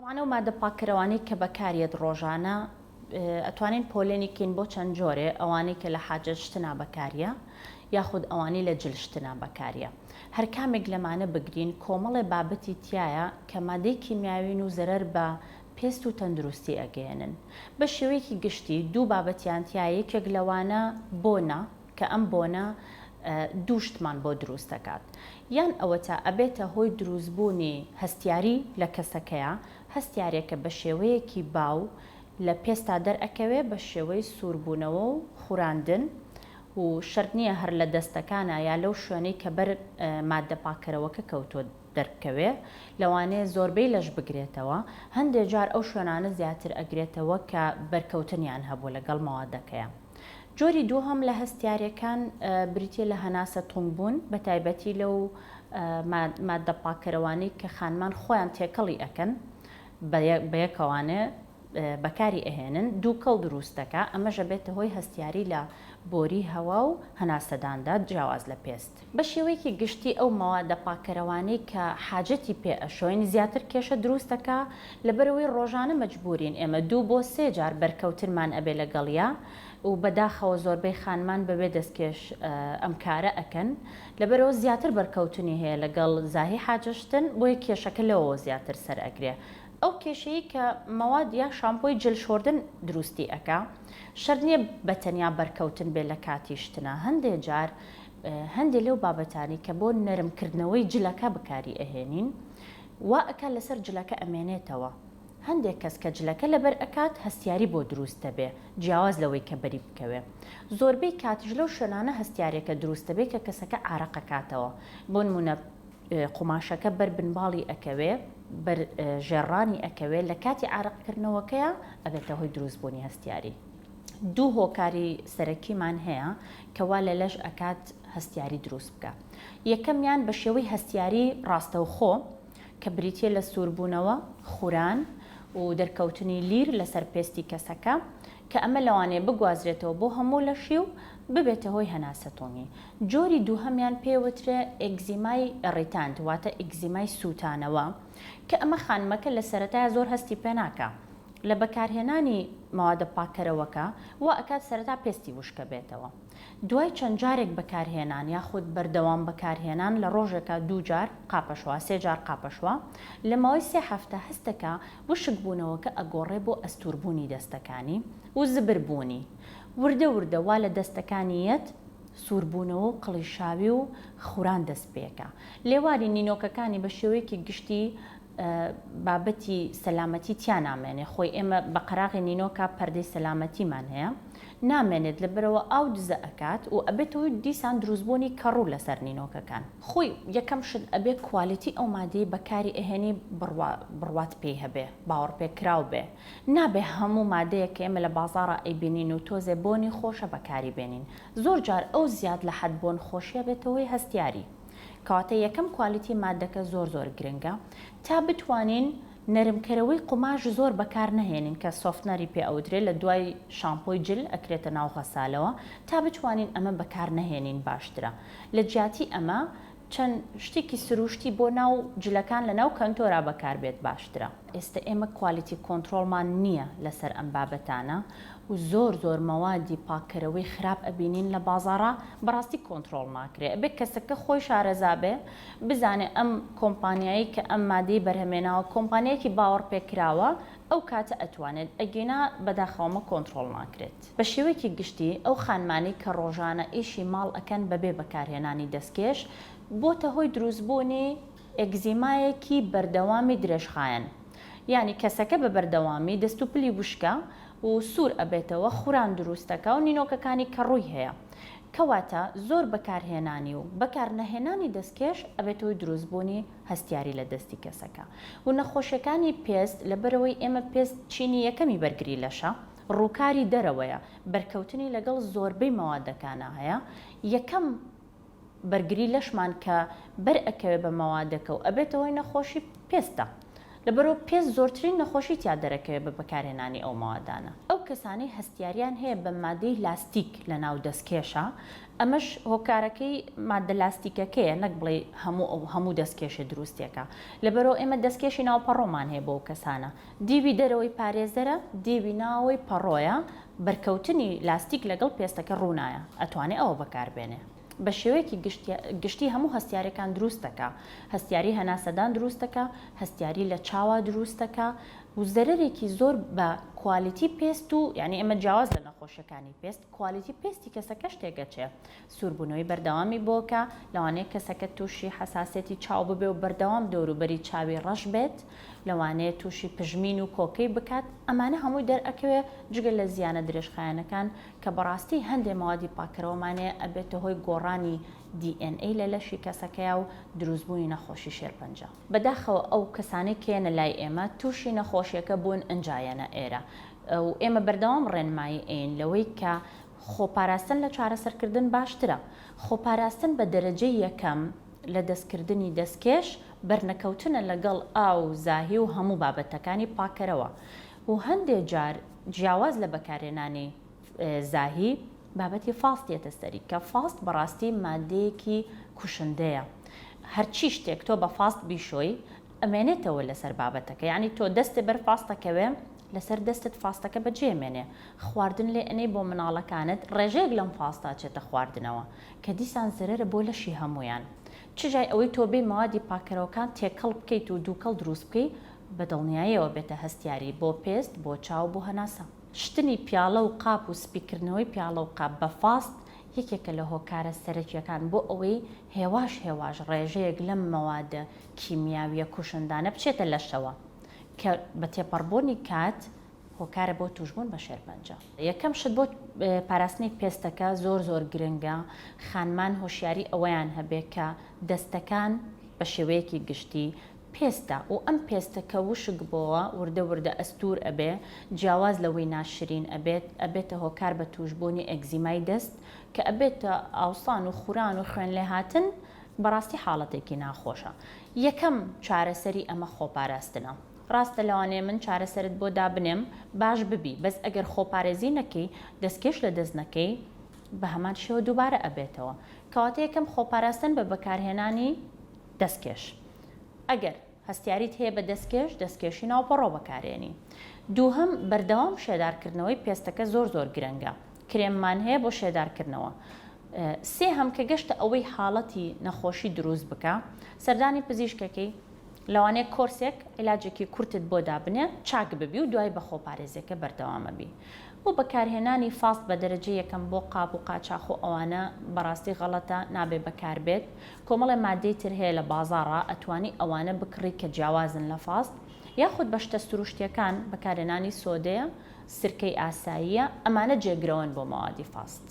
تەبعەن ئەو مادە پاککەرەوانەی کە بەکاریەت ڕۆژانە ئەتوانین پۆلێنی کەین بۆ چەند جۆرێ، ئەوانەی کە لە حاجەت شتنا بەکاریە یاخود ئەوانەی لە جل شتنا بەکاریە. هەر کامێک لەمانە بگرین کۆمەڵێ بابەتی تیایە کە مادەی کیمیاوین و زەرەر بە پێست و تەندروستی ئەگەیەنن. بە شێوەیەکی گشتی دوو بابەتیان تیایە یەکێک لەوانە بۆنە کە ئەم بۆنە دوو شتمان بۆ دروست دەکات یان ئەوەتا ئەبێتە هۆی دروستبوونی هەستیاری لە کەسەکەیا هەستیارێکە بە شێوەیەکی باو لە پێستا دەرئەکەوێ بە شێوەی سووربوونەوە و خوراندن و شەرت نییە هەر لە دەستەکانا یا لەو شوێنەی کە بەر ماددە پاککەرەوەکە کەوتووە دەربکەوێ لەوانەیە زۆربەی لەش بگرێتەوە هەندێ جار ئەو شوێنانە زیاتر ئەگرێتەوە کە بەرکەوتنیان هەبووە لەگەڵ مەوادەکەیا. جۆری دووهەم لە هەستیارەکان بریتیە لە هەناسە تونگ بوون بە تایبەتی لەو ماددە پاککەرەوانەی کە خانمان خۆیان تێکەڵی ئەکەن بەیەکەوانێ بەکاری ئەهێنن دووکەڵ دروست دەکا ئەمەش ئەبێتە هۆی هەستیاری لە بۆری هەوا و هەناسەداندا جیاواز لە پێست. بە شێوەیەکی گشتی ئەو مەوادە پاککەرەوانەی کە حاجەتی پێ ئەشۆین زیاتر کێشە دروست دەکا لەبەرئەوەی ڕۆژانە مەجبورین ئێمە دوو بۆ سێ جار بەرکەوتنمان ئەبێ لەگەڵیا و بەداخەوە زۆربەی خانمان بەبێ دەستکێش ئەم کارە ئەکەن لەبەرئەوە زیاتر بەرکەوتنی هەیە لەگەڵ زاهی حاجەشتن بۆیە کێشەکە لەوەوە زیاتر سەر ئەگرێ ئەو کێشەی کە مەواد یا شامپۆی جل شۆردن دروستی ئەکا شەرت نیە بە تەنیا بەرکەوتن بێ لە کاتی شتنا هەندێ جار هەندێ لەو بابەتانەی کە بۆ نەرم کردنەوەی جلەکە بکاری ئەهێنین وا ئەکا لەسەر جلەکە ئەمێنێتەوە هەندێک کەس کە جلەکە لەبەر ئەکات هەستیاری بۆ دروست دەبێ جیاواز لەوەی کە بەری بکەوێ زۆربەی کاتیش لەو شوێنانە هەستیارێکە دروست دەبێ کە کەسەکە عارەق ئەکاتەوە بۆ نمونە قوماشەکە بەر بنباڵی ئەکەوێ، بەر ژێر ڕانی ئەکەوێ، لە کاتی عارەق کردنەوەکەیا ئەبێتە هۆی دروست بوونی هەستیاری. دوو هۆکاری سەرەکیمان هەیە کە وا لە لەش ئەکات هەستیاری دروست بکا. یەکەمیان بە شێوەی هەستیاری ڕاستەوخۆ کە بریتیە لە سووربوونەوە، خوران و دەرکەوتنی لیر لەسەر پێستی کەسەکە کە ئەمە لەوانەیە بگوازرێتەوە بۆ هەموو لەشی و ببێتە هۆی هەناسەتۆنی. جۆری دووهەمیان پێ وترێ ئێگزیمای irritant واتە ئێگزیمای سووتانەوە کە ئەمە خانمەکە لە سەرەتایا زۆر هەستی پێ ناکا لە بەکارهێنانی مەوادە پاککەرەوەکە وا ئەکات سەرەتا پێستی وشکە بێتەوە دوای چەند جارێک بەکارهێنان یاخود بەردەوام بەکارهێنان لە ڕۆژێکا دوو جار قاپەشوا سێ جار قاپەشوا لە ماوەی سێ هەفتە هەستەکا وشک بوونەوەکە ئەگۆڕێ بۆ ئەستوور بوونی دەستەکانی و زبر بوونی وردە وردە وا لە دەستەکانی یەت سووربوونەوە و قڵیشاوی و خوران دەست پێکا. لێواری نینۆکەکانی بە شێوەیەکی گشتی بابەتی سەلامەتی تیا نامێنێ، خۆی ئێمە بە قەراغی نینۆکا پەردەی سەلامەتیمان هەیە، نامێنێت لەبەرئەوە ئاو دزە ئەکات و ئەبێتە هۆی دیسان دروستبوونی کەڕوو لەسەر نینۆکەکان. خۆی یەکەم شت ئەبێ quality ئەو مادەی بەکاری ئەهێنی بڕوا بڕوات پێی هەبێ، باوەڕپێکراو بێ. نابێ هەموو مادەیەک کە ئێمە لە بازاڕا ئەیبینین و تۆزێ بۆنی خۆشە بەکاری بێنین. زۆر جار ئەو زیاد لە حەد بۆن خۆشیە بێتە هۆی هەستیاری. کەواتە یەکەم quality مادەکە زۆر زۆر گرنگە تا بتوانین نەرمکەرەوەی قوماش زۆر بەکار نەهێنین کە softener ی پێ ئەوترێ لە دوای شامپۆی جل ئەکرێتە ناو غەسالەوە تا بتوانین ئەمە بەکار نەهێنین باشترە لە جیاتی ئەمە چەند شتێکی سروشتی بۆ ناو جلەکان لە ناو کەنتۆرا بەکار بێت باشترە. ئێستە ئێمە quality control مان نییە لەسەر ئەم بابەتانە و زۆر زۆر مەوادی پاککەرەوەی خراپ ئەبینین لە بازاڕا بەڕاستی کۆنتڕۆڵ ناکرێ ئەبێ کەسەکە خۆی شارەزا بێ بزانێ ئەم کۆمپانیایەی کە ئەم مادەی بەرهەمێناوە کۆمپانیایەکی باوەڕپێکراوە ئەو کاتە ئەتوانێت ئەگینا بەداخەوە ئەمە کۆنتڕۆڵ ناکرێت. بە شێوەیەکی گشتی ئەو خانمانەی کە ڕۆژانە ئیشی ماڵ ئەکەن بەبێ بەکارهێنانی دەستکێش بۆتە هۆی دروستبوونی ئێگزیمایەکی بەردەوامی درێژخایەن یانی کەسەکە بە بەردەوامی دەست و پلی وشکە و سوور ئەبێتەوە خوران دروستەکا و نینۆکەکانی کەڕووی هەیە کەواتە زۆر بەکارهێنانی و بەکارنەهێنانی دەستکێش ئەبێتە هۆی دروستبوونی هەستیاری لە دەستی کەسەکە و نەخۆشیەکانی پێست لەبەرئەوەی ئێمە پێست چینی یەکەمی بەرگری لەشە ڕووکاری دەرەوەیە بەرکەوتنی لەگەڵ زۆربەی مەوادەکانا هەیە یەکەم بەرگری لەشمان کە بەر ئەکەوێ بە مەوادەکە و ئەبێتە هۆی نەخۆشی پێستە. لەبەرئەوە پێست زۆرترین نەخۆشی تیا دەرەکەوێت بە بەکارهێنانی ئەو مەوادانە. ئەو کەسانەی هەستیاریان هەیە بە مادەی لاستیک لەناو دەستکێشە، ئەمەش هۆکارەکەی مادە لاستیکەکەیە نەک بڵێی هەموو ئەو هەموو دەستکێشێ دروستیەکا. لەبەرئەوە ئێمە دەستکێشی ناو پەڕۆمان هەیە بۆ ئەو کەسانە. دیوی دەرەوەی پارێزەرە، دیوی ناوەوەی پەڕۆیە، بەرکەوتنی لاستیک لەگەڵ پێستەکە ڕوونایە، ئەتوانێ ئەوە بەکاربێنێ. بە شێوەیەکی گشتی هەموو هەستیارەکان دروست دەکا، هەستیاری هەناسەدان دروست دەکا، هەستیاری لە چاوا دروست دەکا و زەرەرێکی زۆر بە کوالیتی پێست و یانی ئێمە جیاواز لە نەخۆشیەکانی پێست کوالیتی پێستی کەسەکەش تێکەچێ، سووربوونەوەی بەردەوامی بۆکە، لەوانەیە کەسەکە تووشی حەساسیەتی چاو ببێ و بەردەوام دەوروبەری چاوی ڕەش بێت، لەوانەیە تووشی پژمین و کۆکەی بکات، ئەمانە هەمووی دەرئەکەوێ جگە لە زیانە درێژخایەنەکان کە بەڕاستی هەندێ مەوادی پاککەرەوەمان هەیە ئەبێتە هۆی گۆڕانی DNA لە لەشی کەسەکەیا و دروستبوونی نەخۆشی شێرپەنجە. بەداخەوە ئەو کەسانەی کە یەنە لای ئێمە تووشی نەخۆشیەکە بوون ئنجا یەنە ئێرە و ئێمە بەردەوام ڕێنمایی ئەین لەوەی کە خۆپاراستن لە چارەسەرکردن باشترە. خۆپاراستن بە دەرەجەی یەکەم لە دەستکردنی دەستکێش بەرنەکەوتنە لەگەڵ ئاو و زاهی و هەموو بابەتەکانی پاککەرەوە و هەندێ جار جیاواز لە بەکارهێنانی زاهی بابەتی فاست دێتە سەری کە فاست بەڕاستی مادەیەکی کوشندەیە هەرچی شتێک تۆ بە فاست بیشۆی ئەمێنێتەوە لەسەر بابەتەکە یانی تۆ دەستێ بەر فاستەکەوێ لەسەر دەستت فاستەکە بەجێ مێنێ خواردن لێ ئەنێی بۆ مناڵەکانت ڕێژەیەک لەم فاستە ئەچێتە خواردنەوە کە دیسان زەرەرە بۆ لەشی هەموویان چ جای ئەوەی تۆ بێی مەوادی پاککەرەوەکان تێکەڵ بکەیت و دووکەڵ دروست بکەی بە دڵنیاییەوە بێتە هەستیاری بۆ پێست بۆ چاو بۆ هەناسە. شتنی پیاڵە و قاپ و سپیکردنەوەی پیاڵە و قاپ بە فاست یەکێکە لە هۆکارە سەرەکییەکان بۆ ئەوەی هێواش هێواش ڕێژەیەک لەم مەوادە کیمیاوییە کوشندانە بچێتە لەشەوە کە بە تێپەڕبوونی کات هۆکارە بۆ تووشبوون بە شێرپەنجە. یەکەم شت بۆ پاراستنی پێستەکە زۆر زۆر گرنگە خانمان هۆشیاری ئەوەیان هەبێ کە دەستەکان بە شێوەیەکی گشتی پێستە و ئەم پێستە کە وشک بۆوە وردە وردە ئەستوور ئەبێ جیاواز لەوەی ناشرین ئەبێت ئەبێتە هۆکار بە تووشبوونی ئەگزیمای دەست کە ئەبێتە ئاوسان و خوران و خوێن لێهاتن بەڕاستی حاڵەتێکی ناخۆشە یەکەم چارەسەری ئەمە خۆپاراستنە ڕاستە لەوانەیە من چارەسەرت بۆ دابنێم باش ببی بەس ئەگەر خۆپارێزی نەکەی دەستکێش لە دەست نەکەی بە هەمان شێوە دووبارە ئەبێتەوە کەواتە یەکەم خۆپاراستن بە بەکارهێنانی دەستکێش ئەگەر هەستیاریت هەیە بە دەستکێش دەستکێشی ناوپەڕۆ بەکارێنی دووهەم بەردەوام شێدارکردنەوەی پێستەکە زۆر زۆر گرنگە کرێممان هەیە بۆ شێدارکردنەوە سێهەم کە گەشتە ئەوەی حاڵەتی نەخۆشی دروست بکا سەردانی پزیشکەکەی لەوانەیە کۆرسێک عیلاجێکی کورتت بۆ دابنێ چاک ببی و دوای بە خۆپارێزیەکە بەردەوامەبی و بەکارهێنانی فاست بە دەرەجەی یەکەم بۆ قاپ و قاچاخ و ئەوانە بەڕاستی غەڵەتە نابێ بەکاربێت کۆمەڵێ مادەی تر هەیە لە بازاڕا ئەتوانی ئەوانە بکڕی کە جیاوازن لە فاست یاخود بە شتە سروشتیەکان بەکارهێنانی سۆدەیە سرکەی ئاساییە ئەمانە جێگرەوەن بۆ مەوادی فاست.